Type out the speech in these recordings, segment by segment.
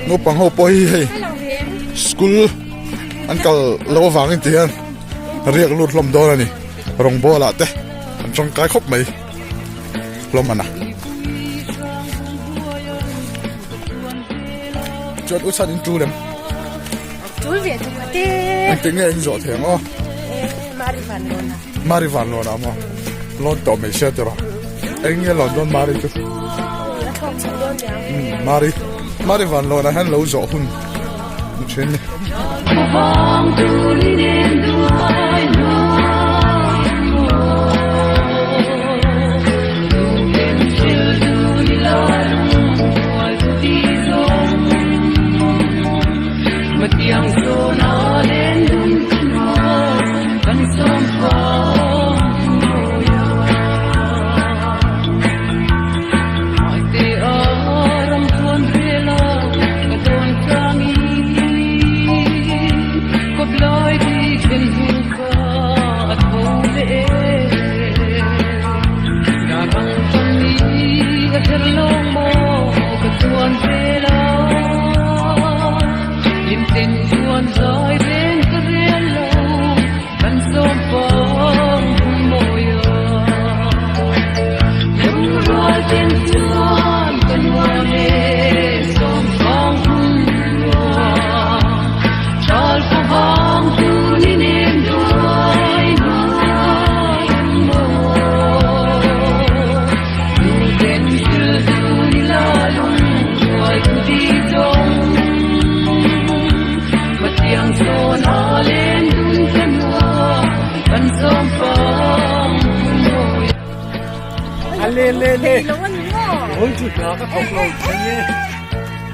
Naupang ho pawh hi hei school an kal lo avangin ti hian riak lut hlawm dawn a ni rawngbawl ah te an tangkai khawp mai hlawm a na chuan u chhan in tul em tul ve tu ka te engtik nge in zawh thei ang aw mari van lawn a mari van lawn a maw lawn tawh mai sia tiraw eng nge lawn dawn mari chu a thlawk chho dawn niang mari mari van lawn ah hian lo zawh hun ni thin ni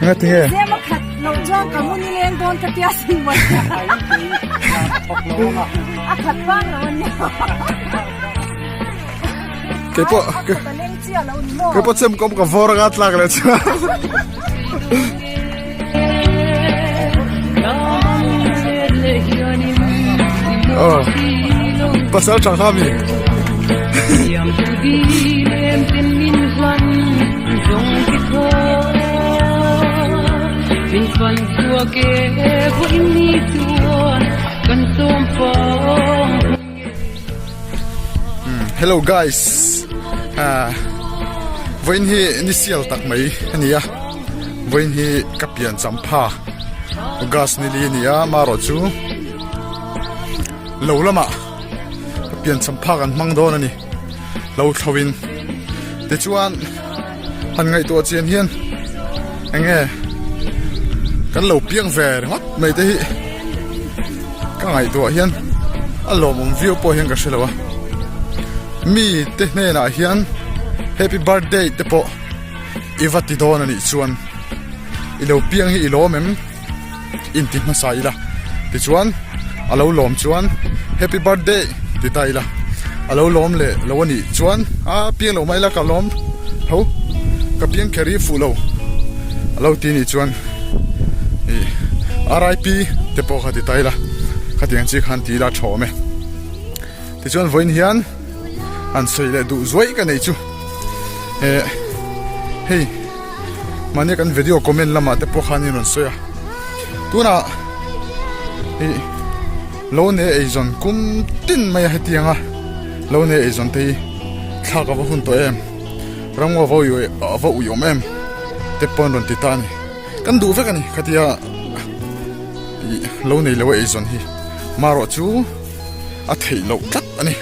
Ngatinge? Keipawh keipawh chem kawm ka vawr anga tlak leh chuan. Oh. Pasal tha kha mi. Hello guys ah vawiin hi ni sial tak mai a ni a vawiin hi ka pian champha gas ni li a ni a marawh chu lo lamah ka pian champha kan hmang dawn a ni lo thlo in tichuan han ngaihtuah chian hian eng nge kan lo piang ve ringawt mai te hi ka ngaihtuah hian a lawmawm viau pawh hian ka hre lo a mi te hnenah hian happy birthday te pawh i va ti dawn a nih chuan i lo piang hi i lawm em inti hmasa ila tichuan a lo lawm chuan happy birthday ti ta ila a lo lawm leh lo a nih chuan a piang lo mai ila ka lawm tho ka piang kher hi fuh lo a lo ti nih chuan ih R.I.P te pawh kha ti ta ila khatiang chi khan ti ila a tha awm e tichuan vawiin hian an sawi leh duh zuai ka nei chu eh hei. Mahni kan video comment lamah te pawh khan in rawn sawi a tunah ih lo ne eizawn kum tin mai a hetiang a lo ne eizawn te hi thlak a va hun tawh em ramngaw a va ui a va ui awm em te pawh an rawn ti ta a ni kan duh vek a ni khatia ih lo nei lo a eizawn hi marawh chu a theih loh tlat a ni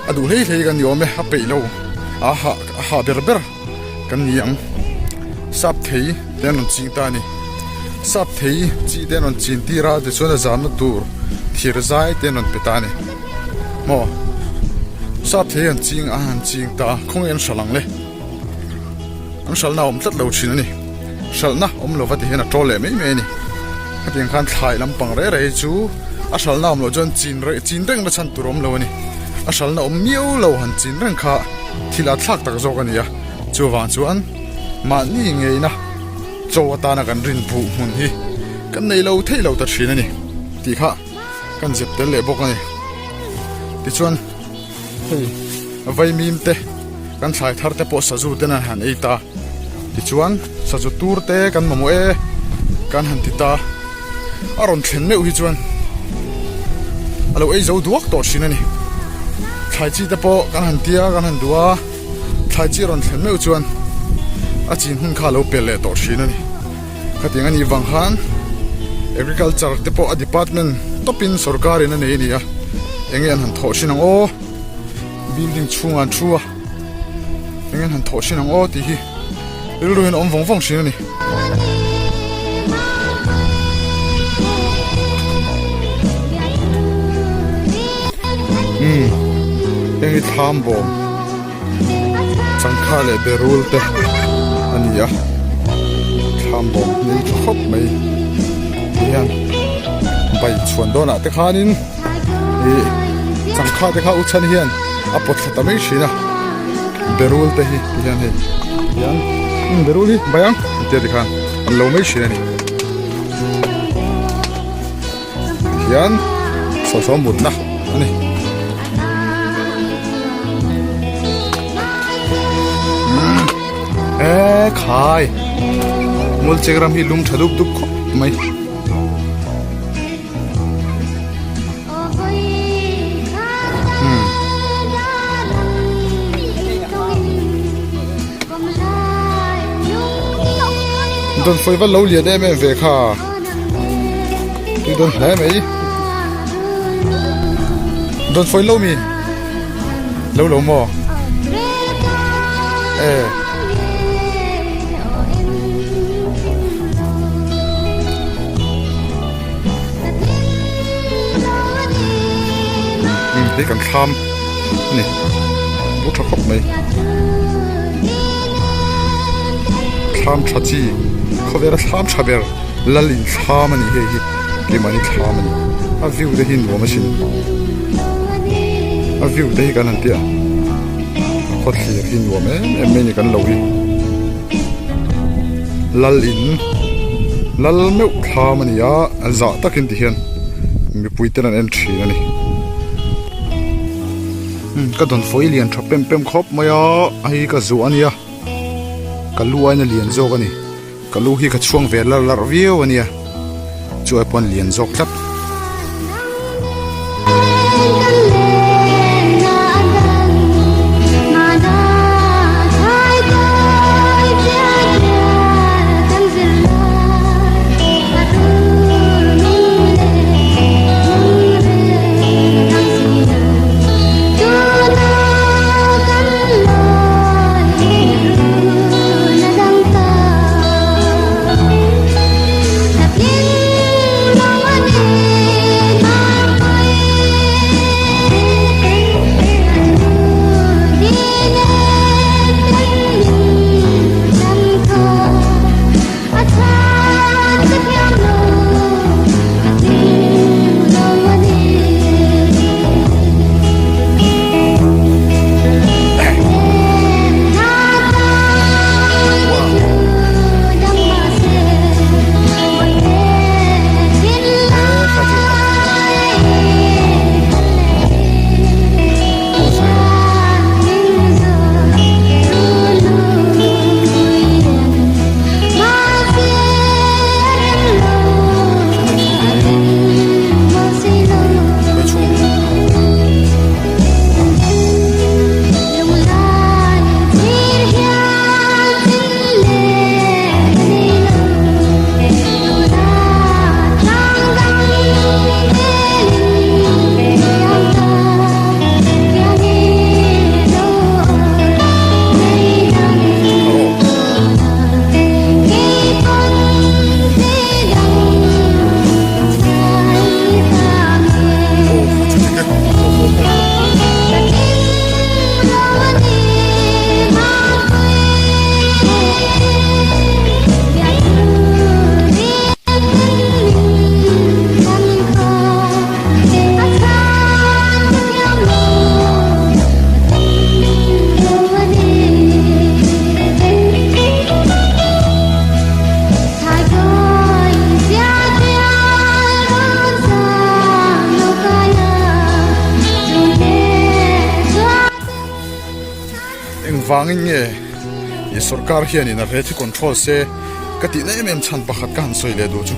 a duh hlei hlei kan ni awm e a peih lo a hah a hah ber ber. Kan ni ang. Sap thei te an rawn ching ta a ni. Sap thei chi te an rawn chin tir a tichuan a zamna tur thir zai te an rawn pe ta a ni. Maw sap thei an ching a an ching ta a khawnge an hralh ang le. An hralhna a awm tlat lo thin a ni. Hralhna awm lova ti hian a tawl leh mai mai a ni. Hetiang khan thlai lampang reh reh hi chu a hralhna awm loh chuan chin reh chin reng na chhan tur awm lo a ni. A hralhna awm miau lo han chin reng kha. Thil a thlak tak zawk a ni a, chuvang chuan mahni ngeina chaw atana kan rin buh hmun hi kan nei lo thei lo ta thin a ni tih kha kan zep tel leh bawk a ni. Tichuan hei vaimim te kan thlai thar te pawh sazu ten an han ei ta. Tichuan sazu tur te kan mamawh e kan han ti ta. A rawn thlen meuh hi chuan a lo ei zo duak tawh thin a ni. Thlai chi te pawh kan han tia kan han duh a, thlai chi a rawn thlen meuh chuan a chin hun kha a lo pel leh tawh thin a ni. Khatiang a nih vang khan agriculture te pawh a department tawpin sorkar in a nei a ni a, eng nge an han thawh thin ang aw, building chhungah an thu a, eng nge an han thawh thin ang aw tih hi rilru hian a awm vawng vawng thin a ni. Umm heng hi thlam bawm. Changkha leh berul te a ni a thlam bawm hmel tha khawp mai ti hian bai chhuan dawnah te khanin ih changkha te kha u chhan hian a pawt thla ta mai thin a berul te hi ti hian hei hian berul hi bai ang tia tikhan an lo mai thin a ni. Hian sawsaw mutna a ni. E khai Mualcheng ram hi lung tha dup dup khawp mai. Dawnfawih va lo lian em em ve kha. Tui dawn hle mai. Dawn fawi lo mi. Lo lo maw. E. Hei kan thlam ani. Bu tha khawp mai. Thlam tha chi. Khawvela thlam tha ber. Lal in thlam a ni hei hi keimahni thlam a ni a view te hi nuam asin a view te hi kan han tia a khawthlir hi nuam em em mai a ni kan lo hi lal in lal meuh thlam a ni a zah takin ti hian mipui ten an en thin a ni ka dawnfawih lian tha pem pem khawp mai a hei ka zuah a nia ka lu aiin a lian zawk a ni. Ka lu hi ka chhuang ve larh larh viau a nia, chu ai pawn lian zawk tlat. Engvangin nge? Ih sorkar hianin a rate hi control se ka tihna em em chhan pakhat ka han sawi leh duh chu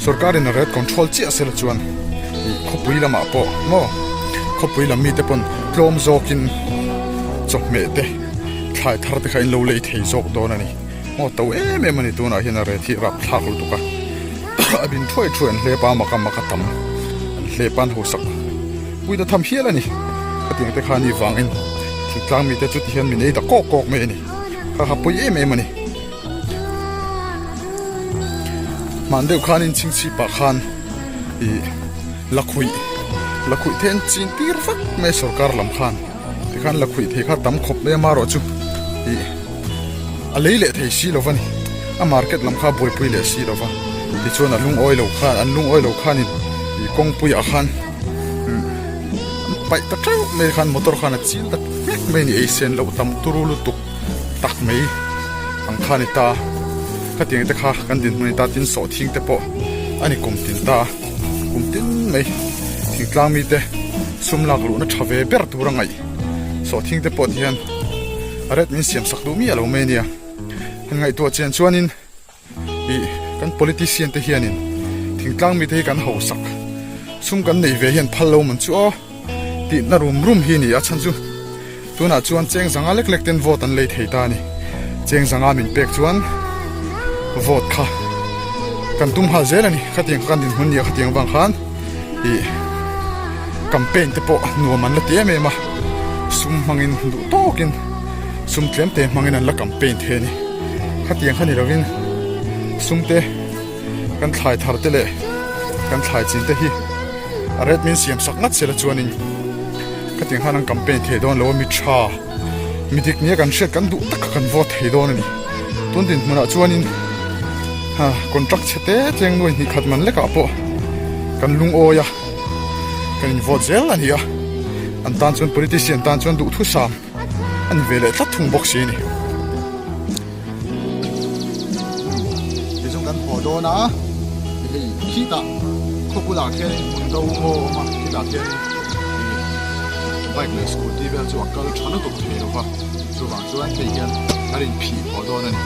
sorkarin a rate control chiah sela chuan ih khawpui lamah pawh maw khawpui lam mite pawn tlawm zawkin chawhmeh te thlai thar te kha in lo lei thei zawk dawn a ni maw to em em a ni tunah hian a rate hi rapthlak lutuk a a bin thuai thuai an hlep a mak a mak a tam an hlep a an hausak puita tham hial a ni khatiang te kha a nih vangin thingtlang mite chu tihian min ei ta kawk kawk mai a ni kha kha pawi em em a ni hman deuh khanin chhingchhip ah khan ih lakhuih lakhuih te an chin tir vak mai a sorkar lam khan tikhan lakhuih thei kha tam khawp mai a marawh chu ih a lei leh thei si lo va ni a market lam kha a buaipui leh si lo va tichuan a lungawi lo khan an lungawi lo khanin ih kawngpui ah khan umm an paih ta teuh mai khan motor khan a chil ta hmek mai a ni ei sen loh tam turu lutuk tak mai ang kha a ni ta khatiang te kha kan dinhmun a ni ta tin sawhthing te pawh a ni kum tin ta kum tin mai thingtlang mite sum lak luhna tha ve ber tur a ngaih sawhthing te pawh tihian a ret min siam sak duh miah lo mai a nia han ngaihtuah chian chuanin Ih, kan politician te hianin thingtlang mite hi kan hausak sum kan neih ve hian phal lo man chu aw tihna rum rum hi a ni a chhan chu tunah chuan cheng zanga lek lek ten vote an lei thei ta a ni cheng zanga min pek chuan vote kha kan tum nghal zel a ni khatiang kha kan dinhmun nia khatiang vang khan ih campaign te pawh nuam an la ti em em a sum hmangin duh tawkin sum tlem te hmangin an la campaign thei a ni. Khatiang kha ni lovin sum te kan thlai thar te leh kan thlai chin te hi a ret min siam sak ngat sela chuanin khatiang khan an campaign thei dawn lo a mi tha mi dik nia kan hriat kan duh tak kha kan vote thei dawn a ni. Tun dinhmunah chuanin ha contract chhe te cheng nuai hnih khat man lekah pawh kan lungawi a kan in vote zel a ni a an tan chuan politician tan chuan duhthusam. A ni ve leh tlat thung bawk si a ni. Tichuan kan haw dawn a, hei khitah khaw bulah khianin hmun do ngaw a awm a, khitah khianin bike leh scooty vel chu a kal tha lutuk thei lo va, chuvang chuan hei hian kan inphih haw dawn a ni.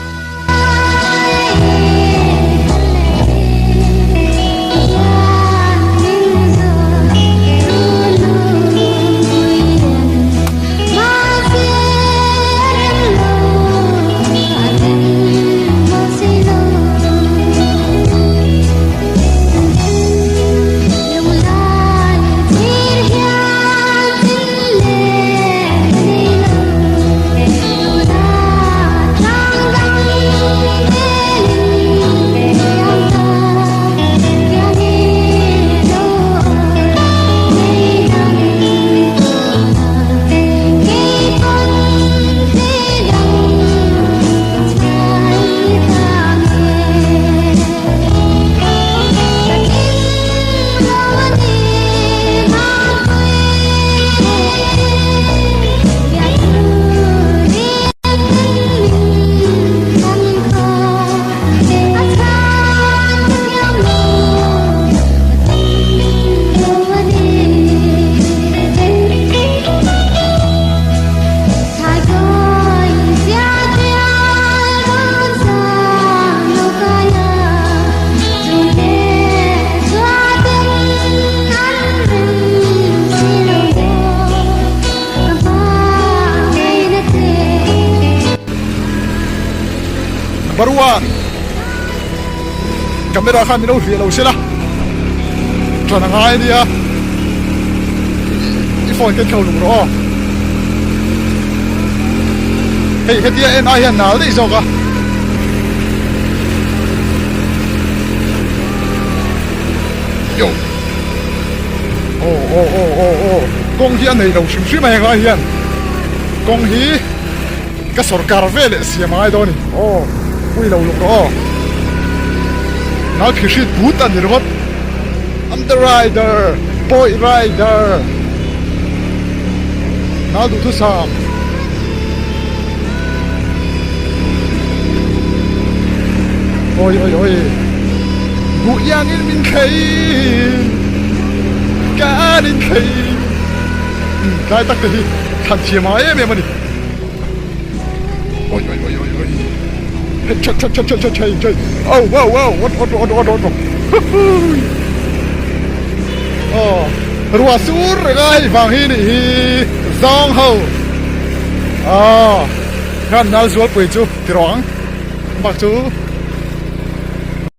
Number one camera khan min lo hliah lo sela ṭan a ngai ania i phone ken thlo lung rawh aw hei hetia en ai hian nal daih zawk a. Yo. Aw aw aw aw aw kawng hi a nei lo hrim hrim a heng lai hian kawng hi ka sawrkar ve leh siam a ngai dawn a ni aw pui lo luk rawh aw nau thli hrit but a ni ringawt I'm the rider boy rider nau duhthusam. Oi oi oi Buh iangin min thlei Kan in thlei Tlai tak te hi thlan thiam a em em a ni Oi oi oi oi oi. Chhe chhe chhe chhe chhe chhe chhe oh wow wow what what what what what oh ruah sur reng a hei vang hi nih hi zawng ho ah khan nal zualpui chu ti rawh ang bak chu.